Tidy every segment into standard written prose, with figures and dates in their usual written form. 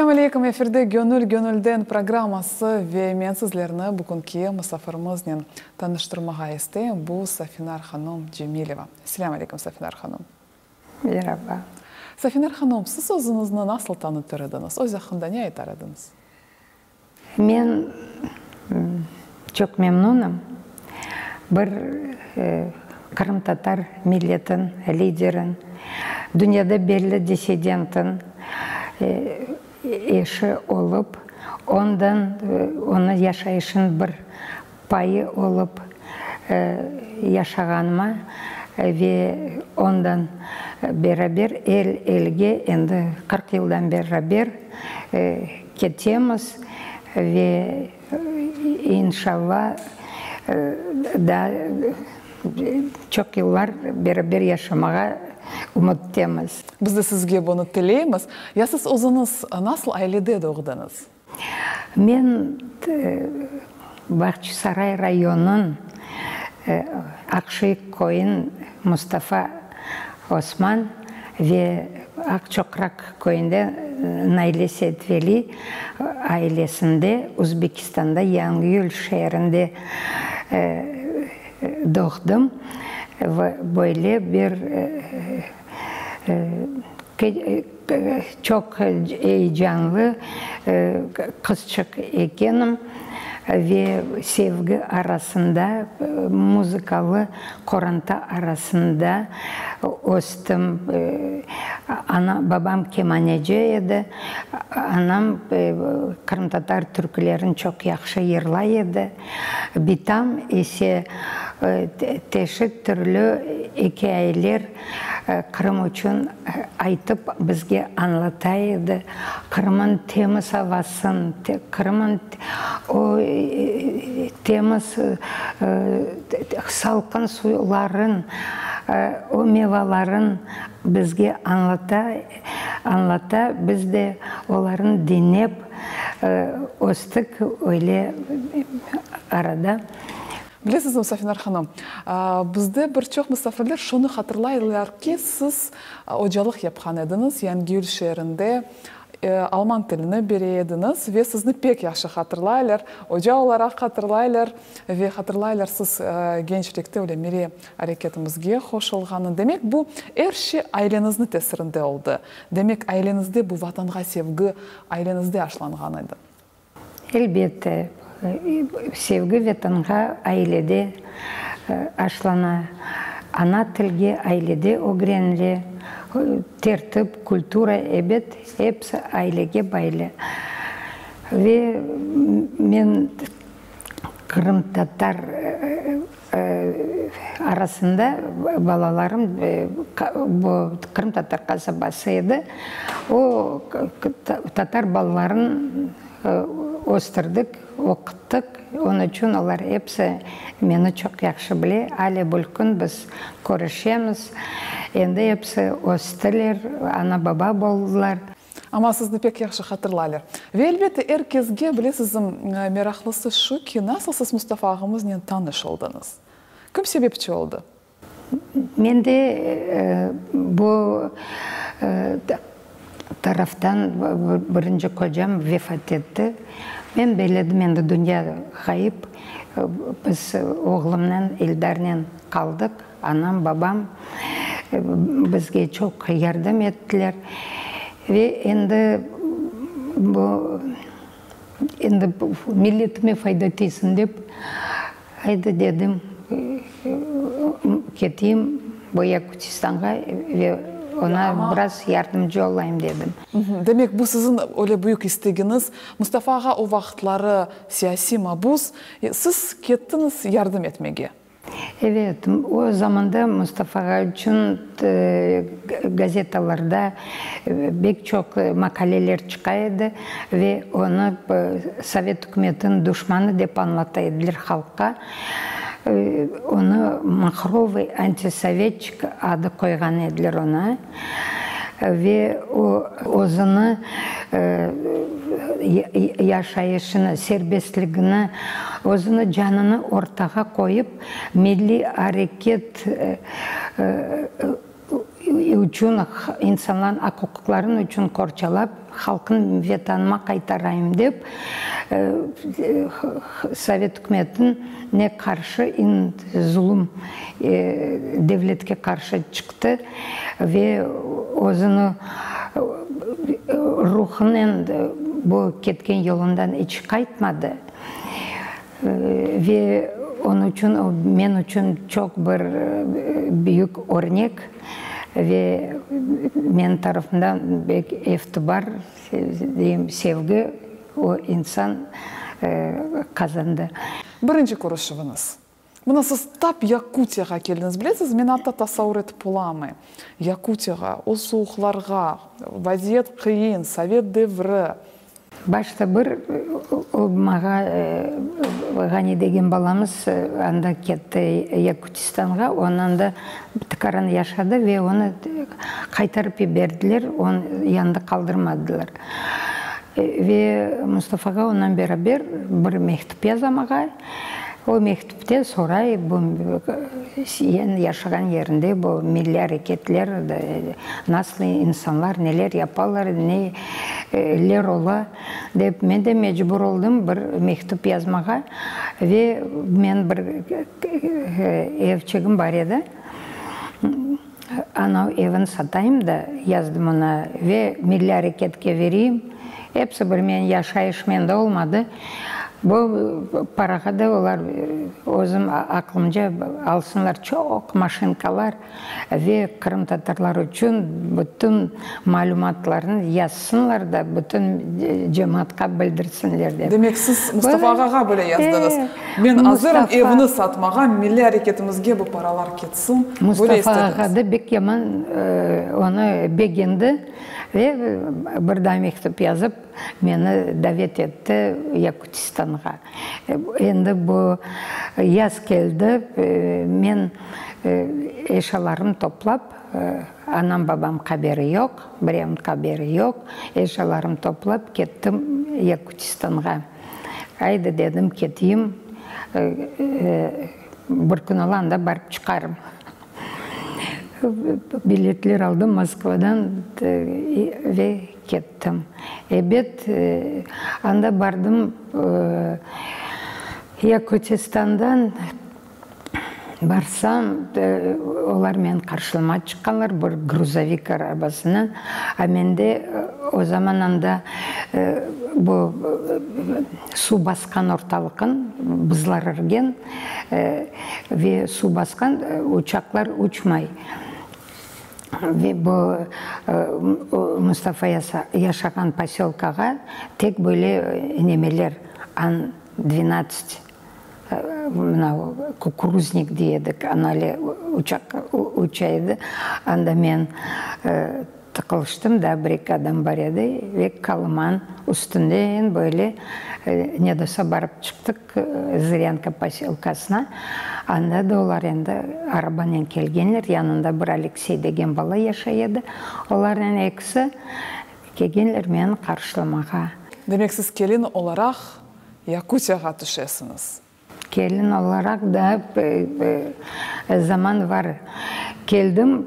Selâm aleyküm, efirde Gönül gönülden programması ve men sizlerni bugünki musafirimiznen tanıştırmağa isteyim, bu Safinar hanım Cemileva. Selâm aleyküm, Safinar hanım. Meraba. Safinar hanım, siz özüñizni nasıl tanıtır ediñiz, öz aqqında ne aytar ediñiz? Men çoq memnunım, bir qırımtatar milletin liderin, dünyada belli dissidentin eşi olıp, ondan onıñ yaşayışın bir payı olıp yaşağanıma ve ondan beraber el-elge endi 40 yıldan beraber ketemiz ve inşalla daa çoq yıllar beraber yaşamağa ümüttemiz. Biz de sizge bunı tileymiz. Ya siz özüñiz nasıl ailede doğdıñız? Men Bağçasaray rayonıñ Aqşeyh köyün Mustafa Osman ve Aqçoqraq köyünde Nayle Seytveli ailesinde Özbekistanda Yangiyül şeerinde doğdım. Böyle bir Çoq eyecanlı qızçıq ekenim ve sevgi arasında, muzıkalı qoranta arasında östim. Ana, babam kemaneci edi, anam qırımtatar türkülerini çoq yahşı yırlay edi. Bitam ise teşit türlü ikâyeler Qırım içün aytıp bizge añlata edi. Qırımın temiz avasın, Qırımın o temiz salqın suvların, o mevaların bizge añlata, añlata, biz de olarnı diñlep östik öyle arada. Bilesizmi, Safinar hanım, bizde bir çoq musafirler şunı hatırlaylar ki, siz ocalıq yapqan ediñiz, Yangiyül şeerinde alman tilini bere ediñiz ve sizni pek yahşı hatırlaylar, oca olaraq hatırlaylar ve hatırlaylar siz gençlikte öyle milliy areketimizge qoşulğanı. Demek, bu er şey aileñizni tesirinde oldı. Demek, aileñizde bu Vatanğa sevgi aileñizde aşlanğan edi. Elbette, sevgi Vetanğa ailede aşlana, ana tilge ailede ögrenile, tertip, kultura, ebet, episi ailege baylı. Ve men qırımtatar arasında balalarım, bu qırımtatar qasabası edi, o tatar balaların östürdik, oquttıq, onıñ içün olar episi meni çoq yahşı bile, ale bülkün biz körüşemiz, endi episi östiler, ana-baba boldılar. Amma sizni pek yahşı hatırlaylar. Ve elbette er kesge, bilesizmi, meraqlısı şu ki, nasıl siz Mustafa ağamıznen tanış oldıñız? Kim sebepçi oldı? Men de bu taraftan birinci qocam vefat etti. Men belledim, endi dünya ğayıp. Biz oğlumnen, Eldarnen qaldıq. Anam, babam bizge çoq yardım ettiler. Ve endi bu, endi milletime fayda tiysin dep, aydı dedim, keteyim bu Yakutistanğa ve oña biraz yardımcı olayım dedim. Demek, bu siziñ öyle büyük istegiñiz. Mustafa ağa o vaqıtları siyasiy mabus, siz kettiñiz yardım etmege. Evet, o zamanda Mustafa ağa içün gazetalarda bek çoq maqaleler çıqa edi ve onı Sovet ükümetiniñ duşmanı dep añlata ediler halqqa. Onı mahrovıy antisovetçik adı qoyğan ediler oña. Ve o, özüni, yaşayışını, serbestligini, özüni, canını ortağa qoyıp, milliy areket içün, insanların aq-uquqların içün qorçalap, halqın Vetanıma qaytarayım dep, Sovet ükümetine qarşı, zulum devletke qarşı çıqtı ve özüni ruhınen bu ketken yolundan iç qaytmadı. Ve onıñ içün o men içün çoq bir büyük örnek ve menim tarafımdan bek itibar, deyim, sevgi o insan qazandı. Birinci körüşüviñiz. Mına siz tap Yakutiyağa keldiñiz. Bilesiz, men atta tasavur etip olamayım. Yakutiyağa, o suvuqlarğa, vaziyet qıyın, sovet devri. Başta bir o mağa Ğani degen balamız anda ketti Yakutistanğa, onı anda tikaran yaşadı ve onı qaytarıp yiberdiler, onı yanında qaldırmadılar. Ve Mustafağa ondan beraber bir mektüp yaza mağa. O mektüpte soray, bu sen yaşağan yerinde bu milliy areketler nasıl insanlar, neler yapalar, neler ola dep. Men de mecbur oldım bir mektüp yazmağa ve men bir evçigim bar edi, anav evin satayım da, yazdım oña, ve milliy areketke vereyim. Episi bir men yaşayış mende olmadı. Bu parağa da olar özüm aqlımca alsınlar çoq maşinkalar ve qırımtatarlar içün bütün malümatlarnı yazsınlar da bütün cemaatqa bildirsinler dep. Demek siz Mustafa ağağa böyle yazdıñız, Men azırım evni satmağa, milliy areketimizge bu paralar ketsin, böyle istediñiz. Mustafa ağa da bek yaman onı begendi ve bir daa mektüp yazıp, Meni davet etti Yakutistanğa. Endi bu yaz keldi, men eşyalarımnı toplap, anam-babam haberi yoq, birevniñ haberi yoq, eşyalarımnı toplap kettim Yakutistanğa. Aydı, dedim, keteyim, bir kün ola anda barıp çıqarım. Biletler aldım Moskvadan ve kettim. Ebet, anda bardım, Yakutistandan barsam, olar meni qarşılamağa çıqqanlar bir gruzovik arabasınen. A mende o zaman anda bu suv basqan ortalıqın, buzlar irgen. Ve suv basqan, uçaqlar uçmay. Ve bu Mustafa yaşağan posölkağa tek böyle nemeler, An dvenadtsat, mına kukuruznik dey edik, ana öyle uçaq uça edi. Anda men Tıqılıştım da, bir-eki adam bar edi ve Kalıman üstünden böyle ne de olsa barıp çıqtıq Zırânka posölkasına. Anda da olar endi arabanen kelgenler, yanında bir Aleksey degen bala yaşay edi. Olarnen ekisi kelgenler meni qarşılamağa. Demek siz kelin olaraq Yakutiyağa tüşesiñiz. Kelin olaraq da zaman var. Keldim,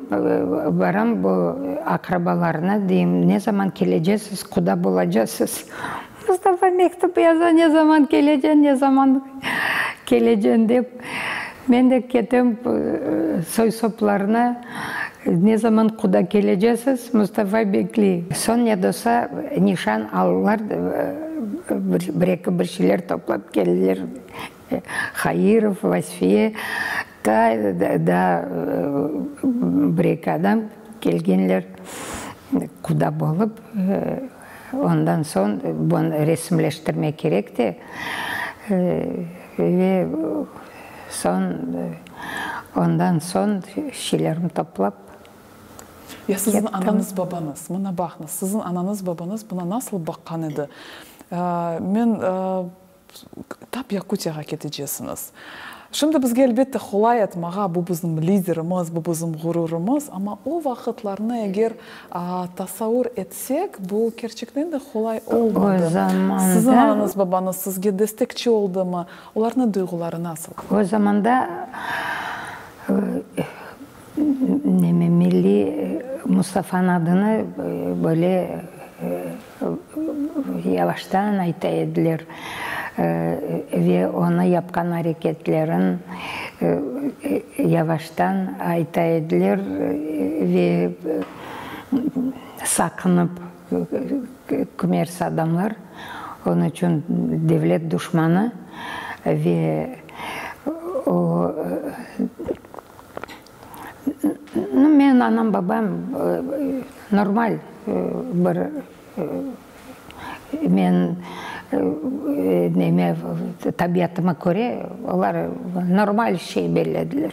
baram bu aqrabalarına, deyim, ne zaman kelecesiz, quda bolacasız? Mustafa mektüp yaza, ne zaman keleceñ, ne zaman keleceñ dep. Men de ketem soy-soplarına, ne zaman quda kelecesiz, Mustafa bekley. Soñ ne de olsa nişan aldılar. Bir-eki bir şeyler toplap keldiler. Hairov, Vasfiye, ta daa bir-eki adam kelgenler, quda bolıp. Ondan soñ bunı resimleştirmek kerek de. Ve soñ, ondan soñ şeylerimi toplap. Ya siziñ anañız, babañız, mına baqıñız, siziñ anañız, babañız buna nasıl baqqan edi? Men, tap Yakutiyağa ketecesiñiz. Şimdi bizge, elbette, qolay aytmağa, bu bizim liderimiz, bu bizim ğururımız, amma o vaqıtlarnı eger tasavur etsek, bu kerçekten de qolay olmadı. Siziñ anañız, babañız sizge destekçi oldımı? Olarnıñ duyğuları nasıl? O zamanda. Neme, milliy Mustafanıñ adını böyle yavaştan ayta ediler ve onı yapqan areketlerin yavaştan ayta ediler ve saqınıp kimers adamlar, onıñ içün devlet duşmanı ve o Nu, menim anam, babam normal bir, men neme, tabiatıma köre, olar normal şey bellediler.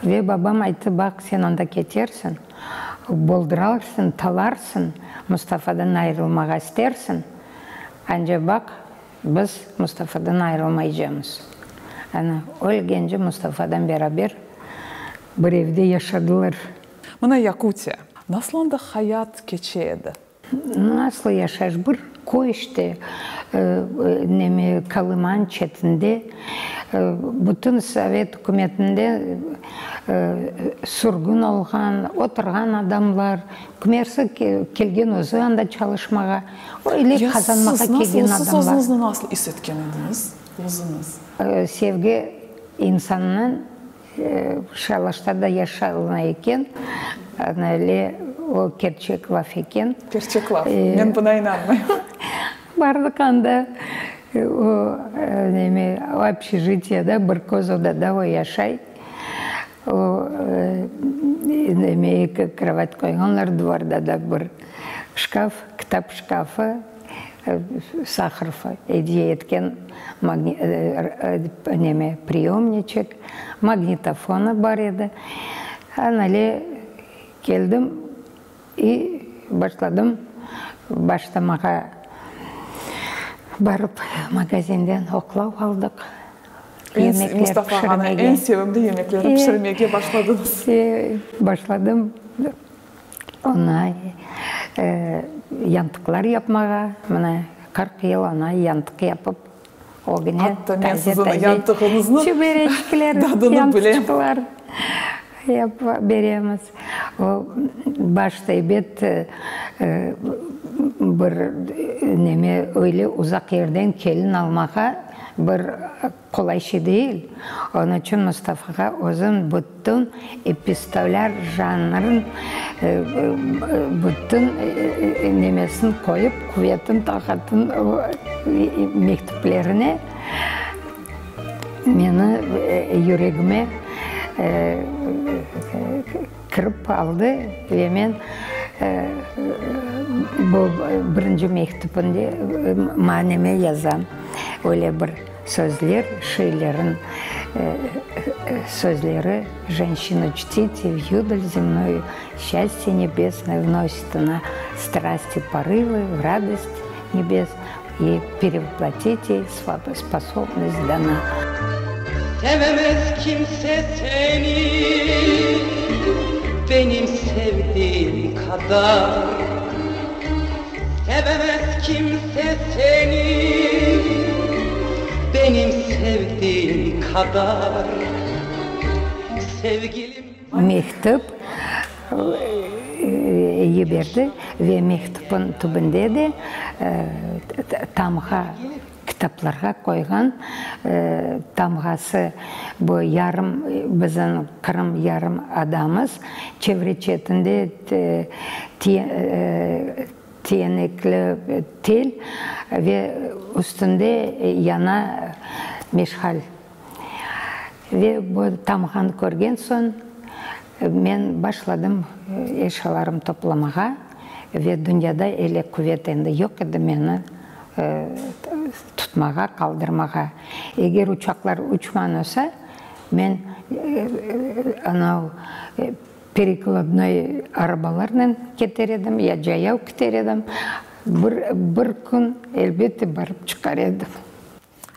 Ve babam ayttı, baq, sen anda ketersiñ, boldurarsıñ, talarsıñ, Mustafadan ayırılmağa istersiñ, anca baq, Biz Mustafadan ayrılmaycamız. Ana, ölgence Mustafadan beraber bir evde yaşadılar. Mına Yakutiya. Nasıl anda hayat keçe edi? Nasıl yaşaş? Bir köy işte, neme, Kolıman çetinde. Bütün Sovet ükümetinde sürgün olğan, oturğan adamlar, kimersi kelgen özü anda çalışmağa. Öyle qazanmağa kelgen adamlar. Siz özüñizni nasıl is etken ediñiz, özüñiz? Sevgi insannıñ şalaşta da yaşalına eken, ana öyle o kerçek laf eken. Kerçek laf, men buna inanmayım. Bardıq anda, o neme, общежитиеда bir köz odada o yaşay. O neme eki krovat qoyğanlar, duvarda da bir şkaf, kitap şkafı, Saharov ediye etken neme priyomniçek, magnitofonı bar edi. Anale keldim i başladım başlamağa. Barıp magazinden oqlav aldıq. Yemekler Mustafa ağanıñ eñ sevimli yemeklerini pişirmege başladıñız. Başladım. Oña yantıqlar yapmağa. Mına 40 yıl oña yantıq yapıp, ögüne Atta men siziñ yantığıñıznıñ çöbereçikler, tadını bilem. Yantıqlar yapıp beremiz. O, başta ebet, bir neme, öyle uzaq yerden kelin almağa bir qolay şey değil. Onıñ içün Mustafağa özüm bütün epistolâr janrın, bütün nemesini qoyıp, quvetin, taqatın mektüplerine meni yüregime kirip aldı ve men bu birinci mektüpinde maneme yazam öyle bir sözler, şiirlerin sözleri, Jenşinu çtite, v'yudalь zemную, Şçastye nebesnoye vnosit ona, Strasti porıvı, v radost nebes Ey perevıplatite sposobnost dana. Sevemez kimse seni benim sevdiğim kadar Sevemez kimse seni benim sevdiğim kadar Sevgilim. Mektüp yiberdi ve mektüpniñ tübünde de tamğa kitaplarğa qoyğan tamğası, bu yarım bizim Qırım yarım adamız, çevre çetinde tiyenekli tel ve üstünde yana meşğal. Ve bu tamğanı körgen soñ, men başladım eşyalarımnı toplamağa ve dünyada ele quvet endi yoq edi meni tutmağa, qaldırmağa. Eger uçaqlar uçman olsa, men anav perekladnoy arabalarnen keter edim, ya cayav keter edim. Bir, bir kün elbette barıp çıqar edim.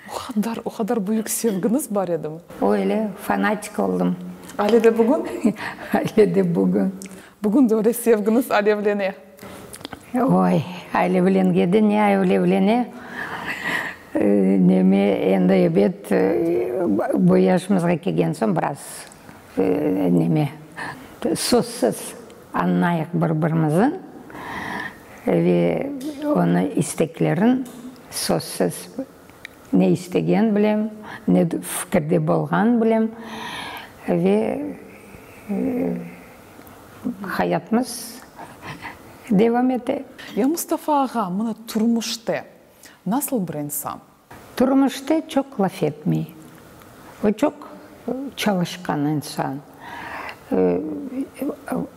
O qadar, o qadar büyük sevgiñiz bar edimi? Öyle, fanatik oldım. Ale de bugün? Ale de bugün. Bugün de öyle sevgiñiz alevlene? Oy, alevlengende ne alevlene? Neme, endi ebet, bu yaşımızğa kelgen soñ biraz. Neme, sözsiz añlayıq bir-birimizni ve onı isteklerin sözsiz ne istegen bilem, ne fikirde bolğan bilem ve hayatımız devam ete. Ya Mustafa ağa mına turmuşta nasıl bir insan? Turmuşta çoq laf etmey. O çoq çalışqan insan.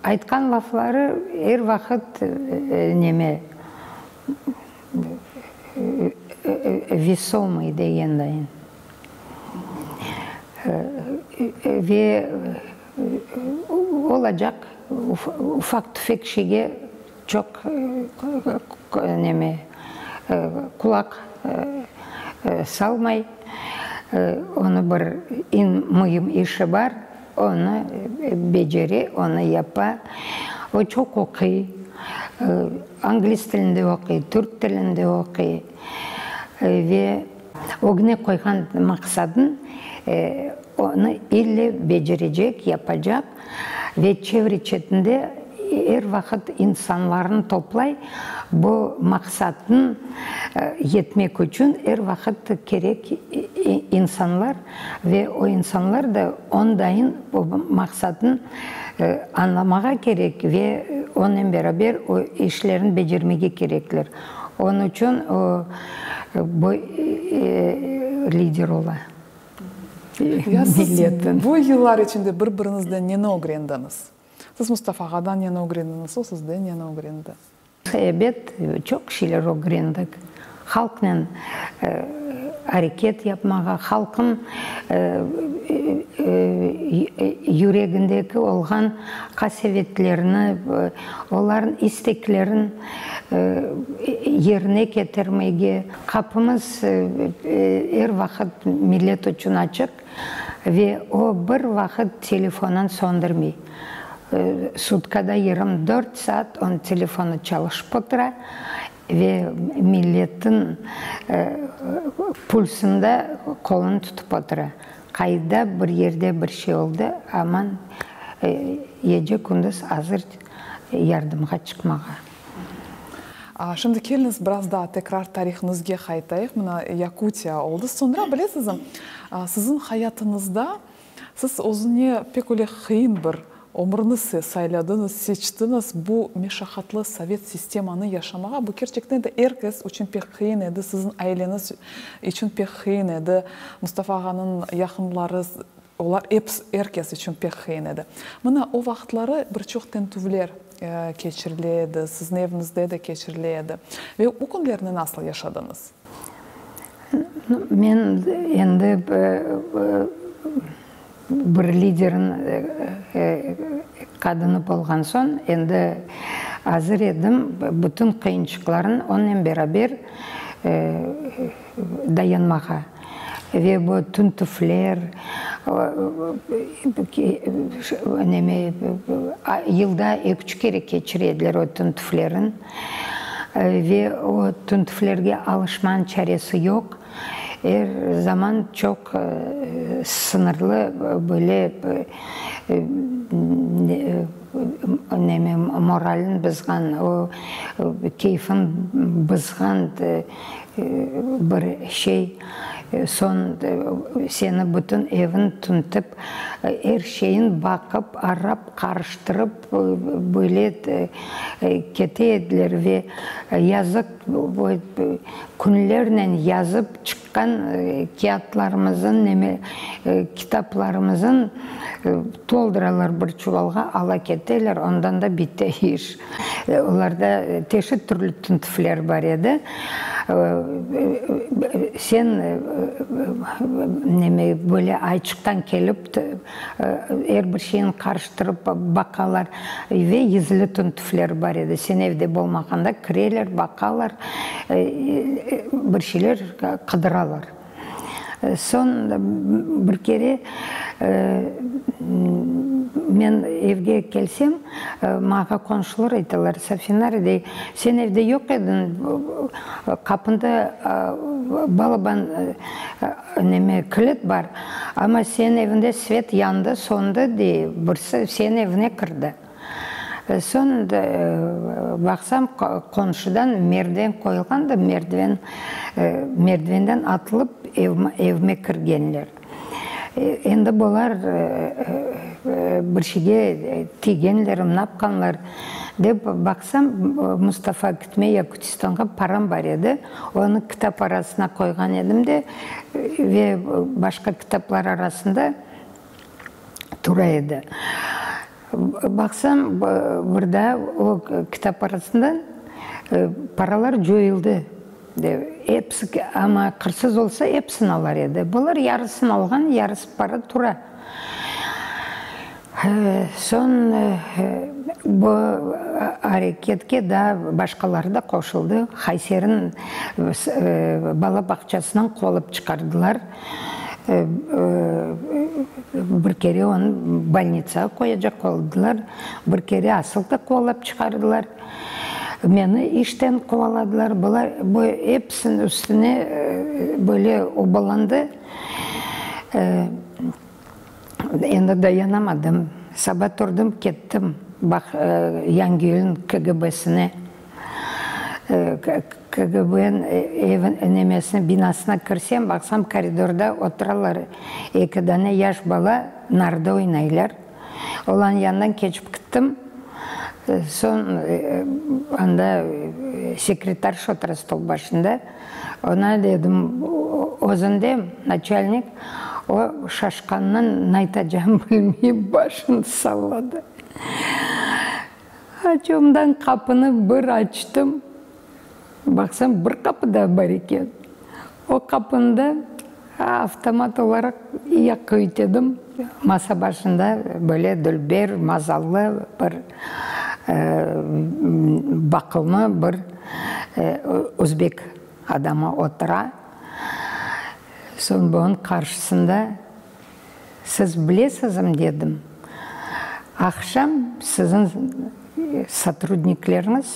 Aytqan lafları er vaqıt neme, vesomıy degendayin. Ve olacaq ufaq-tüfek şeyge Çoq neme, qulaq salmay, onı bir eñ müim işi bar, onı becere, onı yapa. O çoq oquy, angliz tilinde oquy, türk tilinde oquy ve ögüne qoyğan maqsadın onı ille becerecek, yapacaq. Ve çevre-çetinde er vaqıt insanlarnı toplay, bu maqsatnı yetmek içün er vaqıt kerek insanlar ve o insanlar da ondayın bu maqsatnı añlamağa kerek ve onen beraber o işlerni becermege kerekler. Onıñ içün o bu lider ola. Ya siz bu yıllar içinde bir-biriñizden neni ögrendiñiz? Siz Mustafa ağadan neni ögrendiñiz, o sizden neni ögrendi? Ebet, çoq şeyler ögrendik. Halqnen areket yapmağa, halqın yüregindeki olğan qasevetlerini, olarnıñ isteklerin yerine ketirmege. Qapımız er vaqıt millet içün açıq ve o bir vaqıt telefonın söndürmey. Sutkada 24 saat onıñ telefonı çalışıp otura ve milletin pulsında qolunı tutıp otura. Qayda bir yerde bir şey oldı, aman gece-kündüz azır yardımğa çıqmağa. Şimdi keliñiz biraz daa tekrar tarihimizge qaytayıq. Mına Yakutiya oldı. Soñra, bilesizmi, siziñ hayatıñızda siz özüne pek öyle qıyın bir ömürni sayladıñız, seçtiñiz bu meşaqatlı sovet sistemanı yaşamağa. Bu kerçekten de er kes içün pek qıyın edi, siziñ aileñiz içün pek qıyın edi, Mustafa ağanıñ yaqınları, Olar episi, er kes içün pek qıyın edi. Mına, o vaqıtları bir çoq tintüvler keçirile edi, siziñ eviñizde de keçirile edi. Ve o künlerni nasıl yaşadıñız? Men endi bir liderniñ qadını bolğan soñ, endi azır edim bütün qıyınçıqlarnı onen beraber dayanmağa. Ve bu tüntüvler, neme, yılda eki-üç kere keçire ediler o tüntüvlerin. Ve o tüntüvlerge alışmanıñ çaresi yoq. Er zaman çoq sıñırlı böyle neme, moralin bızğan, o keyfin bızğan Bir şey, soñ seni bütün evin tüntip, er şeyin baqıp, arap, qarıştırıp, böyle kete ediler ve yazıq, künlernen yazıp çıqqan kâğıtlarımızın, neme, kitaplarımızın tolduralar bir çuvalğa, ala keteler, ondan da bite iş. Olarda teşit türlü tüntüvler bar edi. Sen neme, böyle ayçıqtan kelip, er bir şeyni qarıştırıp baqalar. Ve gizli tüntüvler bar edi. Sen evde bolmağanda kireler, baqalar, bir şeyler qıdıralar. Soñ bir kere. Men evge kelsem, maña qonşular aytalar, Safinar, dey, sen evde yoq ediñ, qapında balaban neme, kilit bar, amma seniñ evinde svet yandı, söndi, dey, birisi seniñ evine kirdi. Soñ baqsam, qonşudan merdiven qoyulğan da, merdiven, merdivenden atılıp evime kirgenler. Endi bular bir şeyge tiygenler, napqanlar dep baqsam, Mustafa Kitme Yakutistanğa param bar edi, onı kitap arasına qoyğan edim de, ve başqa kitaplar arasında tura edi. Baqsam, bir daa o kitap arasından paralar coyuldı. Episi, amma qırsız olsa, episini alar edi. Bular yarısını alğan, yarısı para tura. Soñ bu areketke daa başqaları da qoşuldı. Hayserniñ bala bağçasından quvalıp çıqardılar. Bir kere onı bolnitsağa qoyacaq oldılar, bir kere asıl da quvalap çıqardılar. Meni işten quvaladılar. Bular, bu episiniñ üstüne böyle obalandı. Endi dayanamadım. Saba turdım, kettim, baq, Yangiyülniñ KGB-sine. KGB-niñ evi, nemesine, binasına kirsem, baqsam, koridorda oturalar eki dane yaş bala, narda oynaylar. Olarnıñ yanından keçip kittim. Soñ anda sekretarşa otura stol başında. Oña dedim, özünde naçalnik, o şaşqanından naytacağını bilmeyip başını salladı. Açuvımdan qapını bir açtım, baqsam bir qapı daa bar eken. O qapını da avtomat olaraq yaqqa üytedim. Masa başında böyle dülber, mazallı bir baqımlı bir özbek adamı otura. Soñ bunıñ qarşısında Siz bilesizmi, dedim, aqşam siziñ sotrudnikleriñiz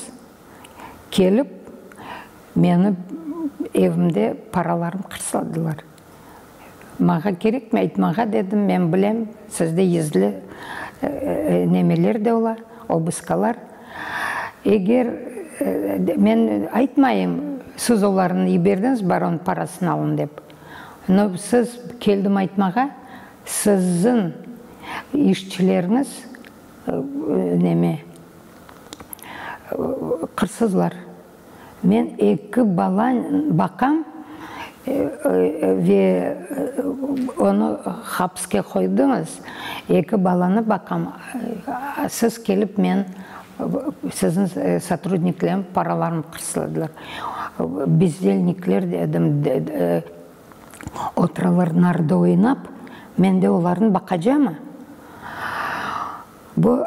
kelip, meni evimde paralarım qırsladılar. Maña kerekmi aytmağa, dedim, men bilem, sizde gizli nemeler de ola, obıskalar. Eger men aytmayım, siz olarnı yiberdiñiz, baron parasını alın dep. No, siz, keldim aytmağa, siziñ işçileriñiz neme, qırsızlar. Men eki bala baqam ve onı hapske qoydıñız, eki balanı baqam, siz kelip men, siziñ sotrudniklerim paralarımı qırsladılar. Bezdelnikler dedim, oturalar narda oynap, men de olarnı baqacamı? Bu,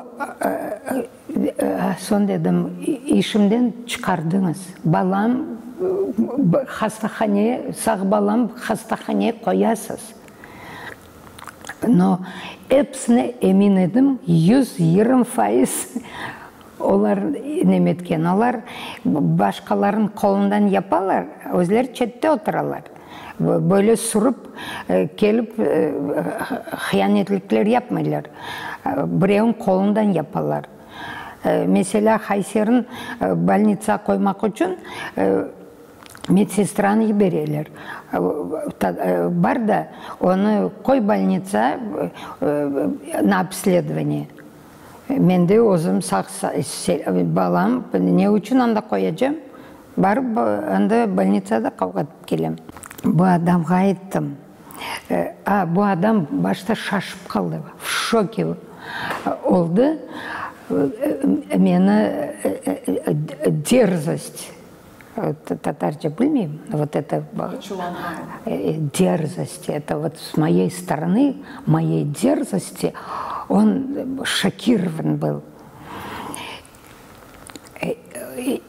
soñ dedim, işimden çıqardıñız, balam hastahaneye, sağ balam hastahaneye qoyasız. No, episine emin edim, 120%. Olar nemetken, olar başqalarnıñ qolundan yapalar, özleri çette oturalar. Böyle sürip kelip hıyanetlikler yapmaylar, birevniñ qolundan yapalar. Meselâ, Hayserni bolnitsağa qoymaq içün medsestranı yibereler. Bar da, onı qoy bolnitsağa na obsledovaniye. Men de özüm sağ balam, ne içün anda qoyacam? Barıp anda bolnitsada qavğatıp kelem. Bu adamğa ayttım. A, bu adam başta şaşıp qaldı, v şoke oldı. Meni derzost, tatarca bilmeyim, vot eto derzost, eto vot s moyey storony, moyey derzosti on şokirovan byl.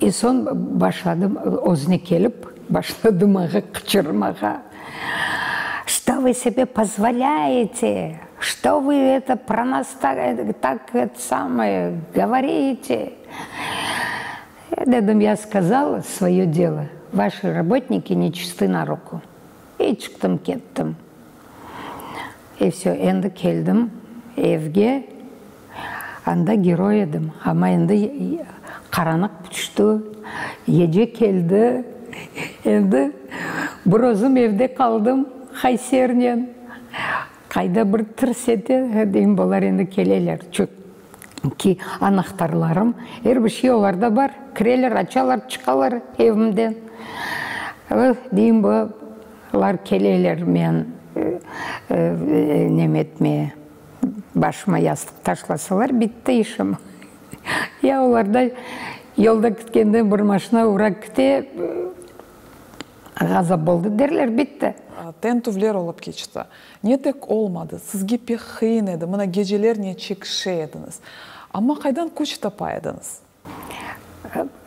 I soñ başladı, özüne kelip, başladı maña qıçırmağa, Çto vı sebe pozvolâyete? Çto vı eto pro nas tak eto samoye govorite? Dedim, ya skazala svoyo delo, vaşi rabotniki nečistı na ruku. İ çıqtım kettim. İ vsö, endi keldim evge, anda geroy edim, amma endi qaranıq tüşti, gece keldi, endi bir özüm evde qaldım Haysernen. Qayda bir tırs ete, deyim, bular endi keleler, çünki anahtarlarım, er bir şey olarda bar, kireler, açalar, çıqalar evimden. Deyim, bular keleler men neme etmeye, başıma yastıq taşlasalar, bitti işim. Ya olarda yolda ketkende bir maşina ura kete. Ğazap oldı derler, bitti. Tentüvler olıp keçti. Ne tek olmadı, sizge pek qıyın edi, mına geceler ne çekişe ediñiz. Amma qaydan küç tapa ediñiz?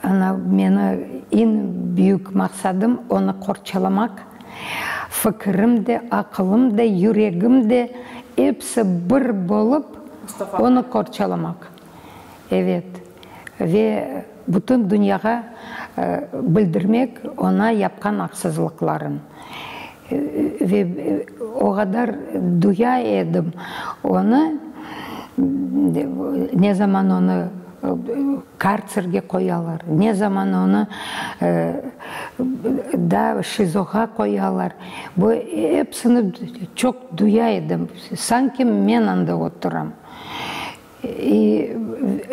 Ana, meni eñ büyük maqsadım onı qorçalamaq. Fikirim de, aqılım da, yüregim de, episi bir bolıp onı qorçalamaq. Evet. Ve bütün dünyağa bildirmek oña yapqan aqsızlıqların. Ve o qadar duya edim onı, ne zaman onı kartserge qoyalar, ne zaman onı da ŞİZO-ğa qoyalar. Bu episini çoq duya edim, sanki men anda oturam.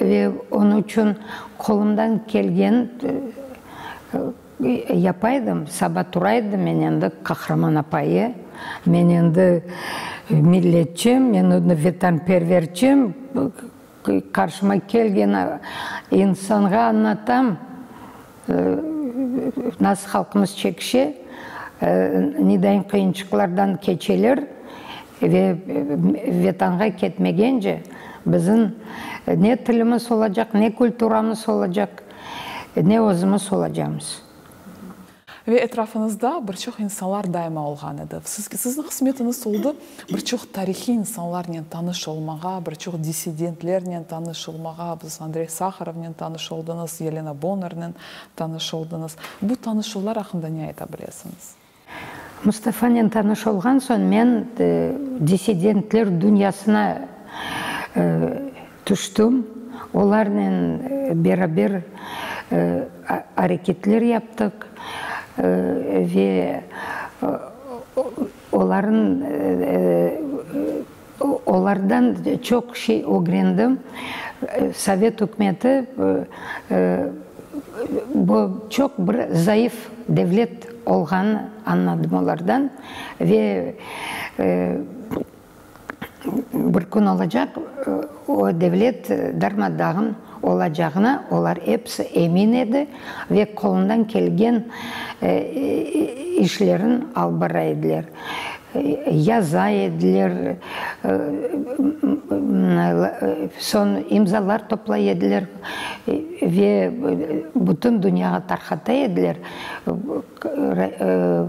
Ve onıñ içün qolumdan kelgen yapa edim, saba tura edim, men endi qahraman apayı, men endi milletçi, men endi vetanperverçi, qarşıma kelgen insanğa añlatam, nasıl halqımız çekişe, nedayın qıyınçıqlardan keçeler ve Vetanğa ketmegence bizim ne tilimiz olacaq, ne kulturamız olacaq, ne özümiz olacamız. Ve etrafıñızda bir çoq insanlar daima olğan edi. Siziñ qısmetiñiz oldı bir çoq tarihiy insanlarnen tanış olmağa, bir çoq dissidentlernen tanış olmağa, biz Andrey Saharovnen tanış oldıñız, Yelena Bonnernen tanış oldıñız. Bu tanışuvlar aqqında ne ayta bilesiñiz? Mustafanen tanış olğan soñ men dissidentler dünyasına tüştüm, olarnen beraber areketler yaptıq ve olarnıñ olardan çoq şey ögrendim. Sovet ükümeti bu çoq bir zayıf devlet olğanını añladım olardan ve Bir kün olacaq, o devlet darma-dağın olacağına olar episi emin edi ve qolundan kelgen işlerin alıp bara ediler. Yaza ediler, soñ imzalar toplay ediler ve bütün dünyağa tarqata ediler.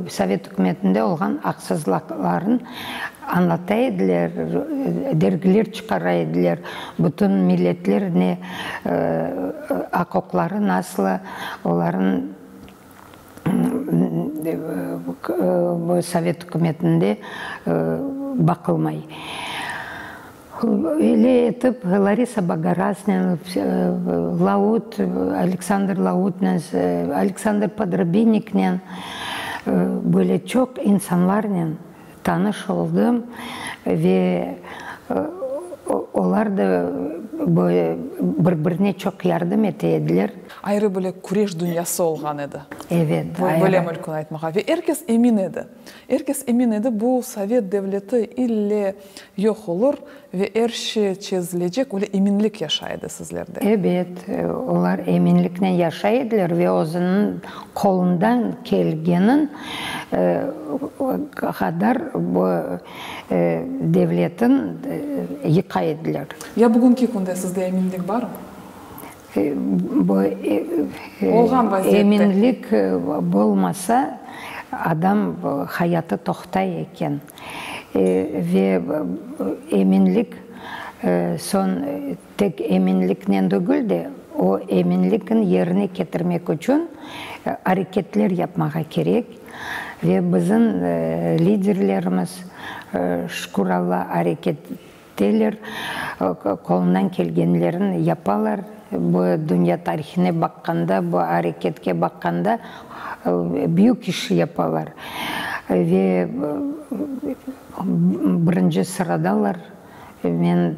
Sovet ükümetinde olğan aqsızlıqlarnı añlata ediler, dergiler çıqara ediler, bütün milletler ne aq-uquqları nasıl, olarnıñ Sovet ükümetinde baqılmay. Öyle etip, Larisa Bogoraznen, Laut, Aleksandr Lautnen, Aleksandr Podrabiniknen, böyle çoq insanlarnen tanış oldım ve olar da bir-birine çoq yardım ete ediler. Ayrı böyle küreş dünyası olğan edi. Evet, ayrı. Böyle mümkün aytmağa. Ve er kes emin edi. Er kes emin edi, bu sovet devleti ille yoq olur ve er şey çezilecek, öyle eminlik yaşay edi sizlerde. Ebet, olar eminliknen yaşay ediler ve özüniñ qolundan kelgenin qadar bu devletin yıqa ediler. Ya bugünki künde sizde eminlik barmı? Bu Olğan vaziyette. Eminlik bolmasa, adam hayatı toqtay eken. Ve eminlik, soñ tek eminliknen degil de, o eminlikni yerine ketirmek içün areketler yapmağa kerek. Ve bizim liderlerimiz, şükür Alla, areket eteler, qolundan kelgenlerini yapalar. Bu dünya tarihine baqqanda, bu areketke baqqanda, büyük iş yapalar. Ve birinci sıradalar. Men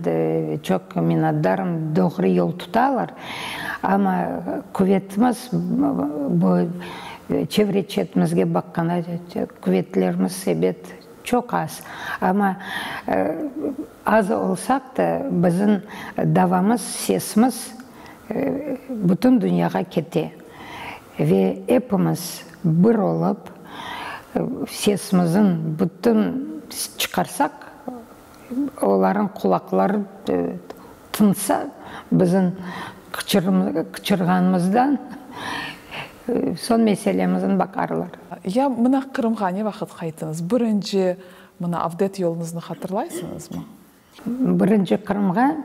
çoq minnetdarım, doğru yol tutalar. Amma quvetimiz, bu çevre-çetimizge baqqanda, quvetlerimiz, ebet, Çoq az. Amma az olsaq da, bizim davamız, sesimiz bütün dünyağa kete. Ve epimiz bir olıp, sesimizni bütün çıqarsaq, olarnıñ qulaqları tınsa, bizim qıçırğanımızdan soñ meselemizni baqarlar. Ya mına Qırımğa ne vaqıt qayttıñız? Birinci mına avdet yoluñıznı hatırlaysıñızmı? Birinci Qırımğa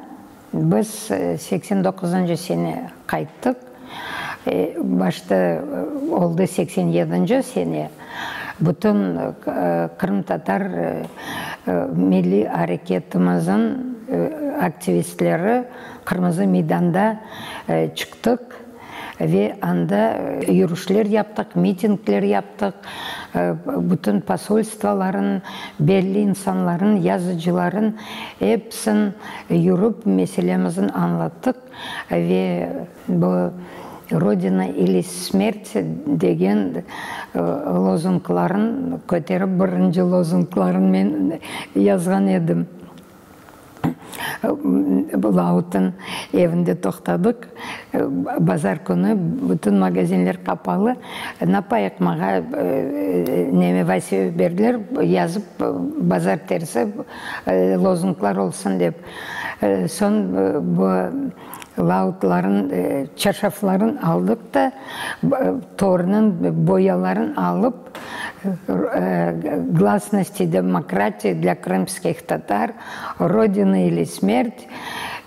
biz 89-ncı sene qayttıq. Başta oldı 87-nci sene. Bütün qırımtatar milliy areketimizin aktivistleri Qırmızı meydanda çıqtıq ve anda yürüşler yaptıq, mitingler yaptıq, bütün posolstvoların, belli insanların, yazıcıların episin yürip meselemizni añlattıq ve Bu Rodina ili smert degen lozungların köterip, birinci lozungların men yazğan edim. Lautın evinde toqtadıq. Bazar künü bütün magazinler qapalı. Napayıq mağa neme vazife berdiler, yazıp bazartersi lozunglar olsun dep. Soñ bu Lautların, çarşafların aldıq da, tornıñ boyaların alıp, Glasnost i demokratiya dlâ krımskih tatar, Rodina ili smert,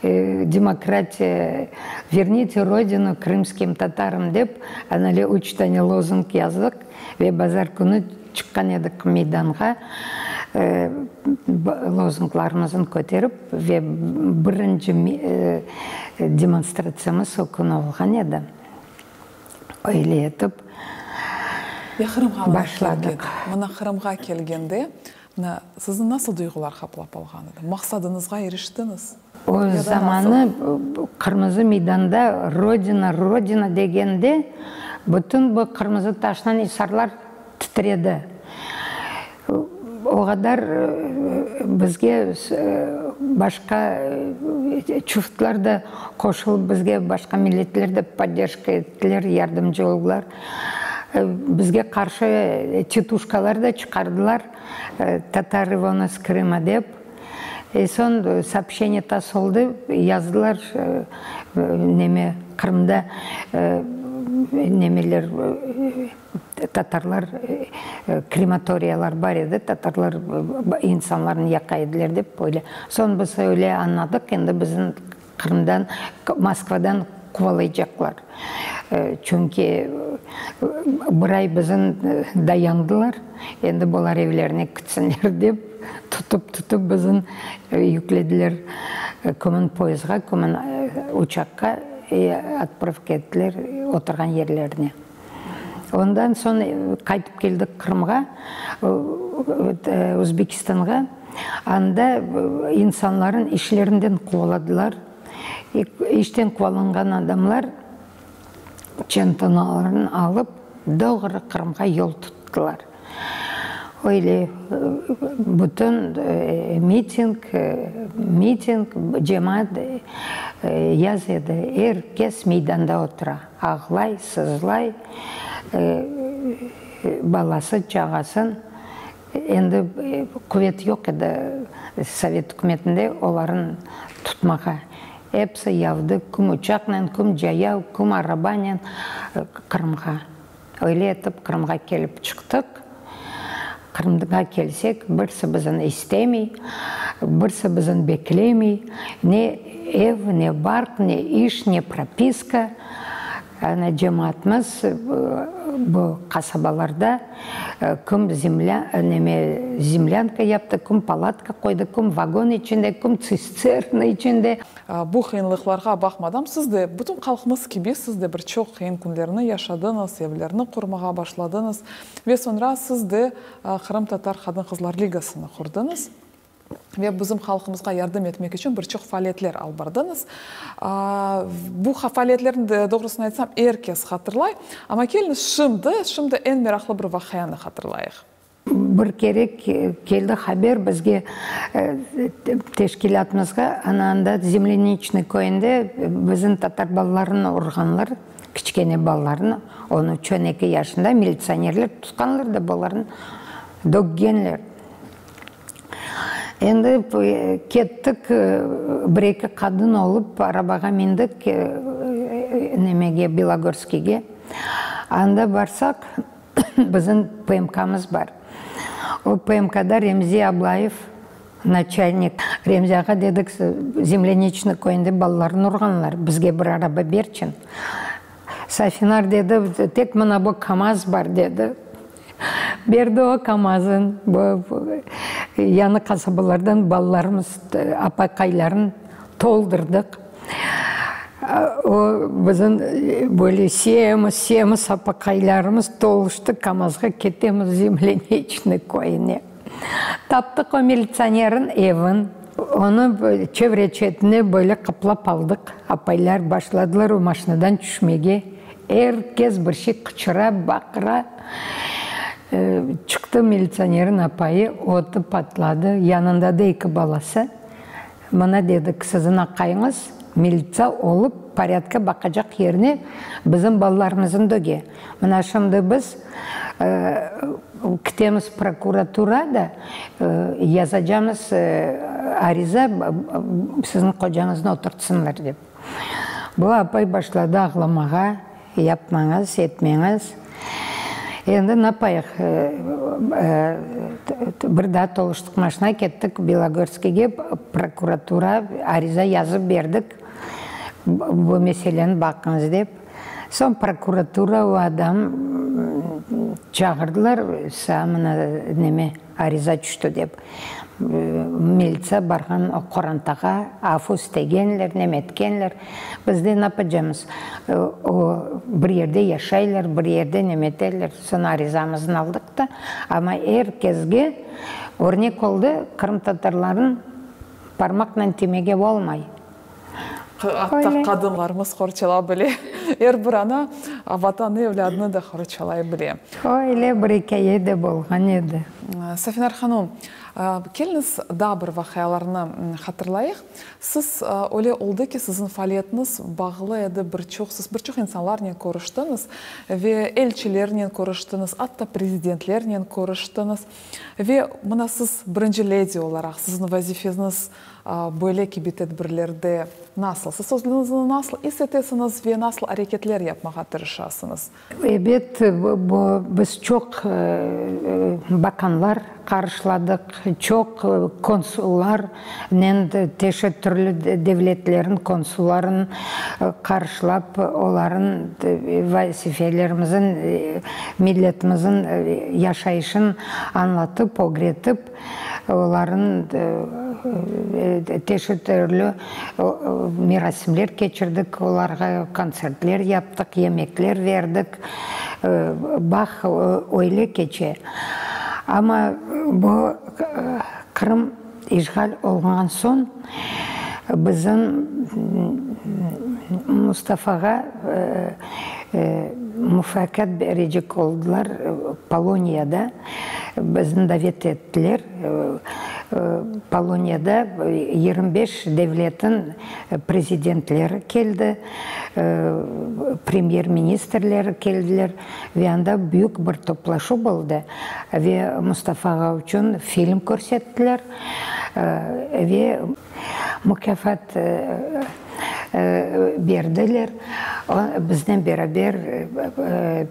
Demokratiya, Vernite Rodinu krımskim tatarım dep, ana öyle üç tane lozung yazdıq ve bazar künü Çıqqan edik meydanğa, lozunglarımıznı köterip ve birinci demonstratsiyamız o künü olğan edi. Öyle etip başladıq. Mına Qırımğa kelgende, mına sizni nasıl duyğular qaplap alğan edi? Maqsadıñızğa iriştiñiz? O zamanı Qırmızı meydanda Rodina, Rodina degende, bütün bu qırmızı taştan isarlar titredi. O qadar bizge başqa çuftlar da qoşulıp, bizge başqa milletler de podderjka ettiler, yardımcı oldılar. Bizge qarşı tituşkalar da çıqardılar, Tatarı von iz Krıma dep. E soñ soobşçeniye TASS oldı, yazdılar, neme, Qırımda nemeler, tatarlar, krematoriyalar bar edi, tatarlar insanlarnı yaqa ediler dep öyle. Soñ biz öyle añladıq, endi bizni Qırımdan, Moskvadan quvalaycaqlar. Çünki bir ay bizim dayandılar, endi bular evlerine kitsinler dep, tutıp-tutıp bizim yüklediler kimin poyezdğa, kimin uçaqqa, otpravka ettiler oturğan yerlerine. Ondan soñ qaytıp keldik Qırımğa, Özbekistanğa. Anda insanların işlerinden quvaladılar. İşten quvalanğan adamlar çantanalarını alıp, doğru Qırımğa yol tuttılar. Öyle bütün miting, miting, cemaat yaz edi, er kes meydanda otura, ağlay, sızlay, balası, çağasın. Endi quvet yoq edi sovet ükümetinde olarnı tutmağa. Episi yavdı, kim uçaqnen, kim cayav, kim arabanen Qırımğa. Öyle etip Qırımğa kelip çıqtıq. Qırımğa kelsek, birisi bizni istemey, birisi bizni beklemey, ne ev, ne barq, ne iş, ne propiska. Ana cemaatımız bu qasabalarda kim zemlâ, neme, zemlânka yaptı, kim palatka qoydı, kim vagon içinde, kim tsisterna içinde. Bu qıyınlıqlarğa baqmadan, siz de, bütün halqımız kibi, siz de bir çoq qıyın künlerni yaşadıñız, evlerni qurmağa başladıñız ve soñra siz de Qırımtatar qadın-qızlar ligasını qurdıñız ve bizim halqımızğa yardım etmek içün bir çoq faaliyetler alıp bardıñız. Bu faaliyetlerni, doğrusını aytsam, er kes hatırlay. Amma keliñiz şimdi, şimdi eñ meraqlı bir vaqianı hatırlayıq. Bir kere keldi haber bizge, teşkilâtımızğa, ana anda Zemlâniçnıy köyünde bizim tatar balalarını urğanlar, kiçkene balalarını, on üç, on eki yaşında militsionerler tutqanlar da bularnı döggenler. Endi kettik, bir-eki qadın olıp arabağa mindik nemege, Belogorskiyge. Anda barsaq, Bizim PMKmız bar. O PMKda Remzi Ablayev naçalnik. Remzi ağa dedik, Zemlâniçnıy köyünde balalarnı urğanlar, bizge bir araba berçin. Safinar dedi, tek mına bu KAMAZ bar, dedi. Berdi o KAMAZın. Bu yañı qasabalardan balalarımız, apaqaylarnı toldurdıq. O, bizim böyle semiz, semiz apaqaylarımız toluştı, KAMAZğa ketemiz Zemlâniçnıy köyüne. Taptıq o militsionerniñ evin, onı çevre-çetine böyle qaplap aldıq. Apaylar başladılar o maşinadan tüşmege. Er kes bir şey qıçıra, baqıra. Çıqtı militsionerniñ apayı, otı patladı, yanında da eki balası. Mına, dedik, siziñ aqayıñız militsa olıp, porâdka baqacaq yerine bizim balalarımıznı döge. Mına şimdi biz kitemiz prokuratura da, yazacamız ariza, siziñ qocañıznı oturtsınlar, dep. Bu apay başladı ağlamağa. Yapmañız, etmeñiz. Endi napayıq, bir daa toluştıq maşina, kettik Belogorskiyge, prokuratura, ariza yazıp berdik, bu meseleni baqıñız dep. Soñ prokuratura o adam çağırdılar, saña mına neme, Ariza tüşti dep, militsa barğan o qorantağa afu istegenler, nem etkenler. Biz de napacamız, o bir yerde yaşaylar, bir yerde nem eterler. Soñ arizamıznı aldıq da, amma er kesge örnek oldı, qırımtatarlarnıñ parmaqnen timege olmay. Atta qadınlarımız qorçala bile. Er bir ana Vatanı, evlâdını da qorçalay bile. Öyle bir ikâye de bolğan edi. Safinar hanım, keliñiz daa bir vaqialarnı hatırlayıq. Siz, öyle oldı ki, siziñ faaliyetiñiz bağlı edi bir çoq, siz bir çoq insanlarnen körüştiñiz ve elçilernen körüştiñiz, atta prezidentlernen körüştiñiz. Ve mına siz birinci ledi olaraq, siziñ vazifeñiz Böyle kibi tedbirlerde nasıl siz özüñizni nasıl is etesiñiz ve nasıl areketler yapmağa tırışasıñız? Ebet, bu, biz çoq bakanlar qarşıladıq, çoq konsullarnen, teşit türlü devletlerniñ konsulların qarşılap, olarnıñ vazifelerimizin, milletimizin yaşayışın añlatıp, ögretip, Olarnıñ çeşit türlü merasimler keçirdik, olarğa kontsertler yaptıq, yemekler berdik. Bağ öyle keçe. Amma bu Qırım işğal olunğan soñ bizim Mustafağa mufakât berecek oldılar Poloniyada. Bizni davet ettiler. Poloniyada 25 devletniñ prezidentleri keldi, premyer-ministrleri keldiler ve anda büyük bir toplaşuv oldı. Ve Mustafa ağa içün film körsettiler ve mukâfat berdiler. Biznen beraber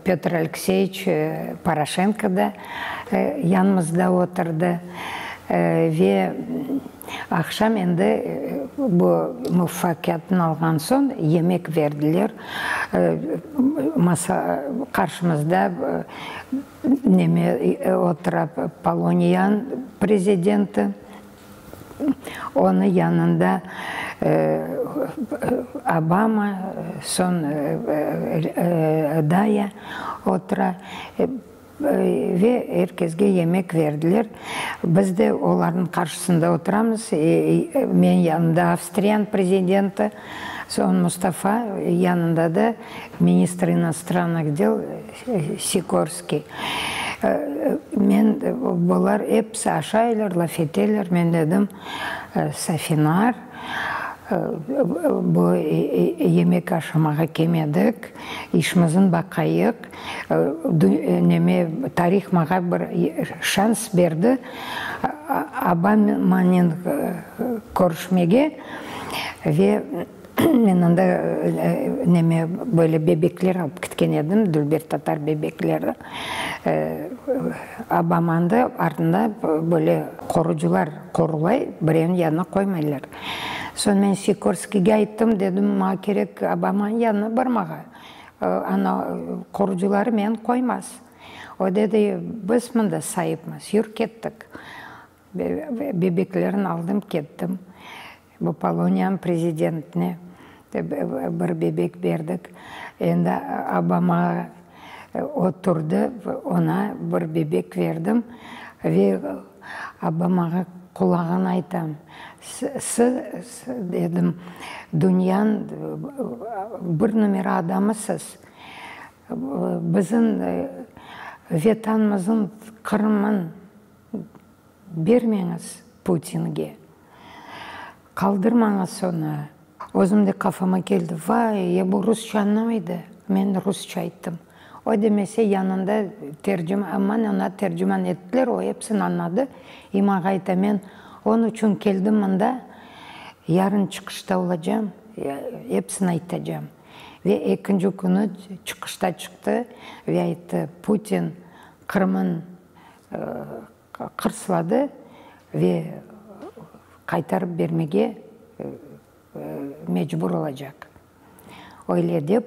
Pötr Alekseyeviç Poroşenko da yanımızda oturdı. Ve aqşam endi bu muvafaqiyetni alğan soñ yemek berdiler. Masa qarşımızda neme otura Poloniyanıñ prezidenti. Onıñ yanında Obama, soñ Daya otura ve er kesge yemek berdiler. Biz de olarnıñ qarşısında oturamız. Menim yanımda Avstriyanıñ prezidenti, soñ Mustafa, yanında da ministr inostrannıh del Sikorskiy. Men, bular episi aşaylar, laf eteler, men dedim, Safinar, bu yemek aşamağa kelmedik, işimizni baqayıq, neme, tarih maña bir şans berdi, Obamanen körüşmege ve Men anda neme, böyle bebekler alıp ketken edim, dülber tatar bebekleri. Obamanı artında böyle qorucılar qorulay, birevniñ yanına qoymaylar. Soñ men Sikorskiyge ayttım, dedim, maña kerek Obamanıñ yanına barmağa, ana qorucıları meni qoymaz. O dedi, biz mında saipmiz, yür kettik. Bebeklerini aldım, kettim. Bu Poloniyanıñ prezidentine bir bebek berdik. Endi Obamağa oturdı, oña bir bebek berdim. Ve Obamağa qulağına aytam, Siz, dedim, dünyanıñ bir nomera adamısız. Bizim Vetanımıznıñ, Qırımnıñ Bermeñiz Putinge. Qaldırmañız onı. Özüm de qafama keldi, vay, ya bu rusça añlamaydı, men rusça ayttım. O demese yanında tercüman, aman oña tercüman ettiler, o episini añladı. İ maña ayta, men onıñ içün keldim mında, yarın çıqışta olacam, episini aytacam. Ve ekinci künü çıqışta çıqtı ve ayttı, Putin Qırımın qırsladı ve qaytarıp bermege mecbur olacaq. Öyle dep,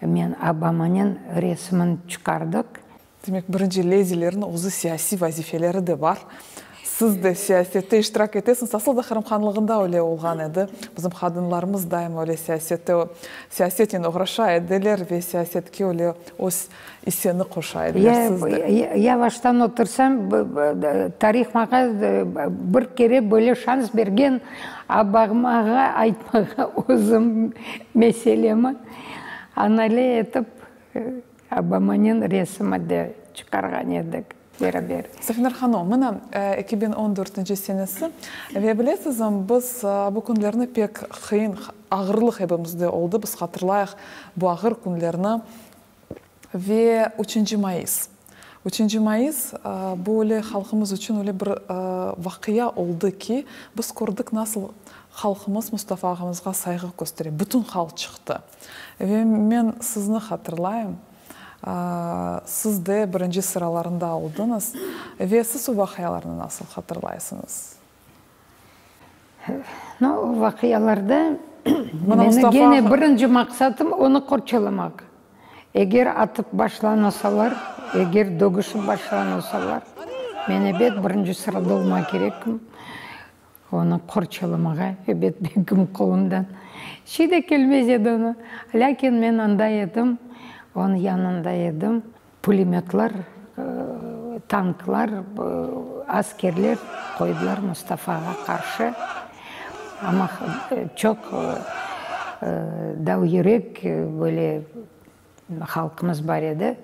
men Obamanen resmini çıqardıq. Demek, birinci ledilerniñ özü siyasiy vazifeleri de bar. Siz de siyasette iştirak etesiñiz. Asıl da Qırım Hanlığında öyle olğan edi. Bizim qadınlarımız daima öyle siyasette, siyasetnen oğraşa ediler ve siyasetke öyle öz isseni qoşa ediler. Siz de. Yavaştan otursam, tarih maña bir kere böyle şans bergen, Obamağa aytmağa özüm meselemi anale etip, Obamanen resimi de çıqarğan edik beraber. Safinar hanım, mına, 2014-nci senesi ve bilesizmi, biz bu künlerni pek qıyın, ağırlıq epimizde oldı, biz hatırlayıq bu ağır künlerni ve üçünci mayıs. Üçünci mayıs, bu öyle halqımız içün öyle bir vaqia oldı ki, biz kördik nasıl halqımız Mustafa ağamızğa sayğı köstere, bütün halq çıqtı. Ve men sizni hatırlayım, siz de birinci sıralarında oldıñız ve siz o vaqialarnı nasıl hatırlaysıñız? No, o vaqialarda meni gene birinci maqsatım onı qorçalamaq. Eger atıp başlanasalar, eger dögüşip başlanasalar, men ebet birinci sırada olmaq kerekim. Onı qorçalamağa, ebet, bekim qolumdan şey de kelmez edi onı. Lâkin men anda edim, onıñ yanında edim. Pulemötlar, tanklar, askerler qoydılar Mustafağa qarşı. Amma çoq davyürek böyle halqımız bar edi,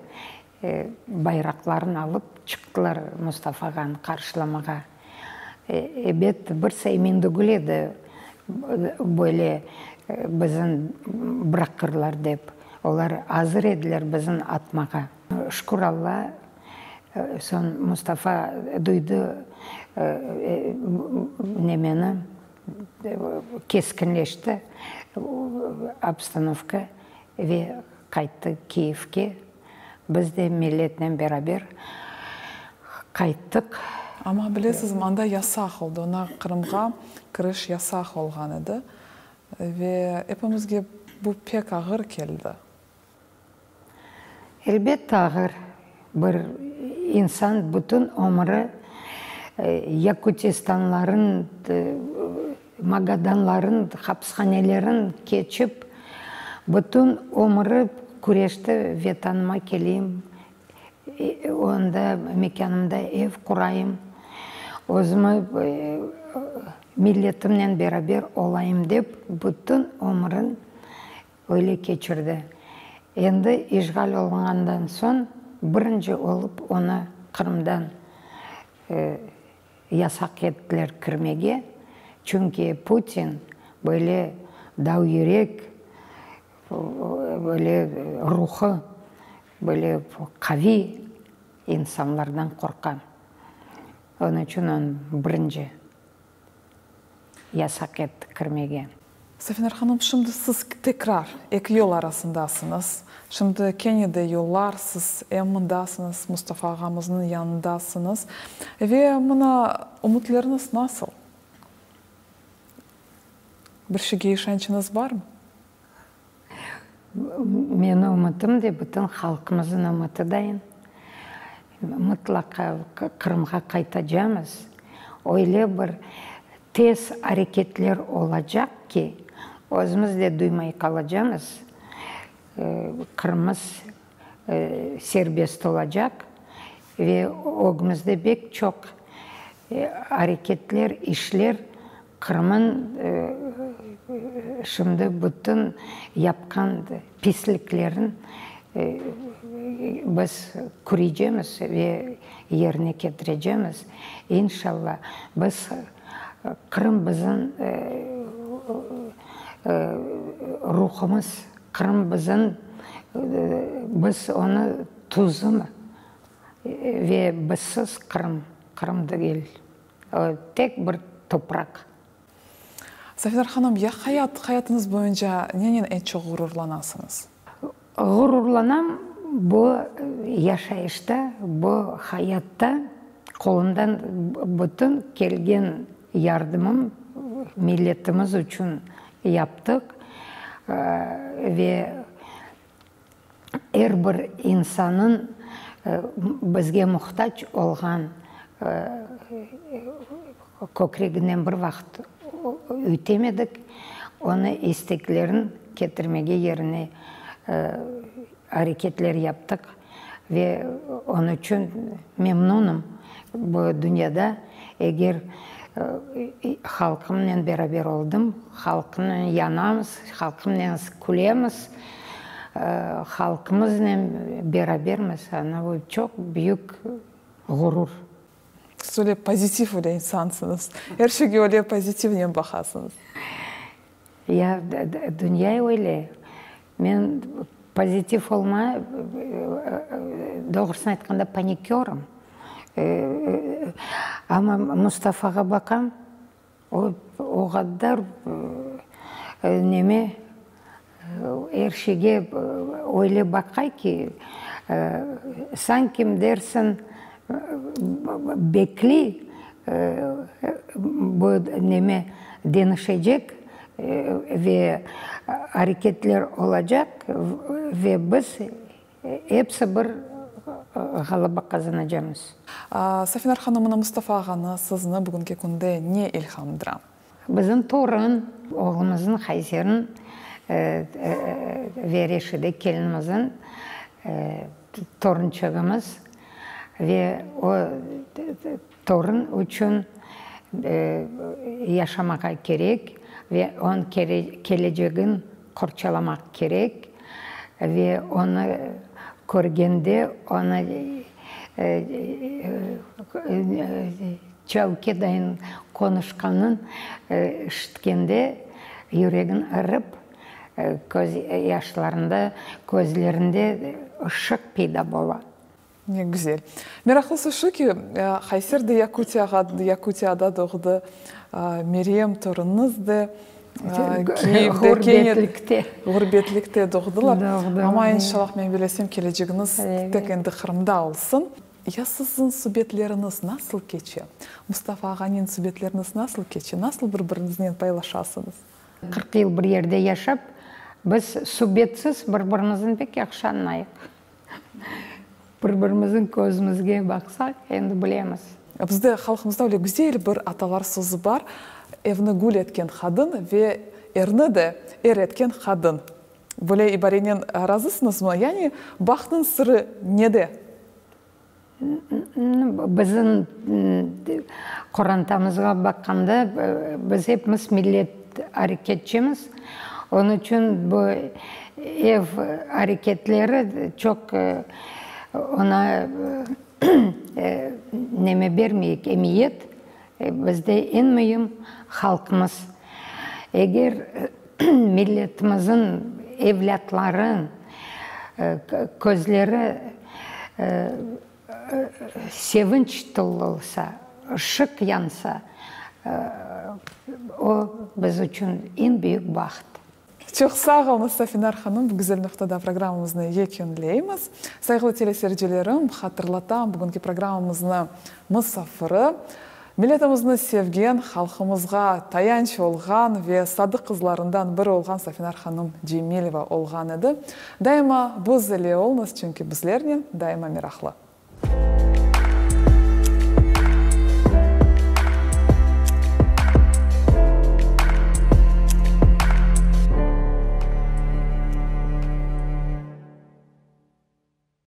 bayraqlarını alıp çıqtılar Mustafağanı qarşılamağa. Ebet, bir emin degil edi, böyle bizim bıraqırlar dep. Olar azır ediler bizni atmağa. Şükür Alla, soñ Mustafa duydı nemeni, keskinleşti obstanovka. Ve qayttı Kiyevke. Biz de milletnen beraber qayttıq. Amma bilesizmi, anda yasaq oldı, ona Qırımğa kiriş yasaq olğan edi. Ve epimizge bu pek ağır keldi. Elbette ağır. Bir insan bütün ömüri Yakutistanların, Magadanların hapishanelerin keçip, bütün ömüri küreşti, Vetanıma keleyim, onda mekânımda ev qurayım, özümi milletimnen beraber olayım dep, bütün ömürin Öyle keçirdi. Endi işğal olunğandan soñ birinci olıp onı Qırımdan yasaq ettiler kirmege, çünki Putin böyle davyürek, böyle ruhı böyle qaviy insanlardan qorqa. Onıñ içün onı birinci yasaq etti kirmege. Safinar hanım, şimdi siz tekrar eki yol arasındasıñız. Şimdi kene de yollar, siz em mındasıñız, Mustafa ağamıznıñ yanındasıñız. Ve mına ümütleriñiz nasıl? Bir şeyge işançıñız barmı? Menim ümütim de, bütün halqımıznıñ ümüti dayın, mıtlaqa Qırımğa qaytacamız. Öyle bir tez areketler olacaq ki, özümiz de duymay qalacamız, Qırımımız serbest olacaq ve ögümizde pek çoq areketler, işler Qırımın şimdi bütün yapqan pisliklerin biz kürecemiz ve yerine ketirecemiz. İnşallah, biz Qırım bizim ruhumız, Qırım bizim, biz onı tuzumız ve bizsiz Qırım, Qırım degil. Tek bir topraq. Safinar hanım, ya hayat, hayatıñız boyunca nenen eñ çoq ğururlanasıñız? Ğururlanam, bu yaşayışta, bu hayatta qolumdan bütün kelgen yardımım milletimiz içün yaptıq ve Er bir insanıñ bizge muhtac olğan kökreginden bir vaqıt üytemedik, onı isteklerin ketirmege yerine areketler yaptıq ve onıñ içün memnunım. Bu dünyada eger halqımnen beraber oldım, halqımnen yanamız, halqımnen külemiz, Halqımıznen berabermiz, ana bu çoq büyük ğurur. Siz öyle pozitiv öyle insansıñız. Er şeyge öyle pozitivnen baqasıñız. Ya, dünya öyle. Men pozitiv olma, doğrusını aytqanda, panikörım. Amma Mustafağa baqam, O, o qadar neme, er şeyge öyle baqa ki, sanki dersiñ, bekliy, bu neme deñişecek ve areketler olacaq ve biz Episi bir ğalaba qazanacamız. Safinar hanım, mına Mustafa ağanı, sizni bugünki künde ne ilhamdıra? Bizim torun, oğlumıznıñ Hayserniñ ve Reşide kelinimizniñ torunçığımız ve o torun içün yaşamağa kerek ve onıñ kelecegin qorçalamaq kerek ve onı körgende, onı çavke dayın qonuşqanın işitkende yüregiñ ırıp, köz yaşlarında, közlerinde ışıq peyda bola. Ne güzel. Meraqlısı şu ki, Hayser de Yakutiyağa, Yakutiyada doğdı, Meryem torunıñız de. Kiyevde, Ğurbetlikte. Ğurbetlikte doğdılar. Amma inşallah, men bilesem, kelecegiñiz tek endi Qırımda olsun. Ya siziñ subetleriñiz nasıl keçe? Mustafa ağanen subetleriñiz nasıl keçe? Nasıl bir-biriñiznen paylaşasıñız? 40 yıl bir yerde yaşap, biz subetsiz bir-birimizni pek yahşı añlayıq. Bir-birimizniñ közümizge baqsaq, endi bilemiz. Bizde halqımızda öyle güzel bir atalar sözü bar, Evni gül etken qadın ve erni de er etken qadın. Böyle ibarenen razısıñızmı? Yani bahtnıñ sırı nede? Bizim qorantamızğa baqqanda, biz epimiz millet areketçimiz. Onıñ içün bu ev areketleri çoq oña neme bermeyik, emiyet. Bizde eñ müim halqımız. Eger milletimizniñ evlâtları közleri sevinç tolu olsa, ışıq yansa, o biz içün eñ büyük baht. Çoq sağ oluñız, Safinar hanım, bu güzel noqtada programmamıznı yekünleymiz. Sayğılı teleseyircilerim, hatırlatam, bugünki programmamıznı musafiri, milletimizni sevgen, halqımızğa tayanç olğan ve sadıq qızlarından biri olğan Safinar hanım Cemileva olğan edi. Daima biz ile oluñız, çünki bizlernen daima meraqlı.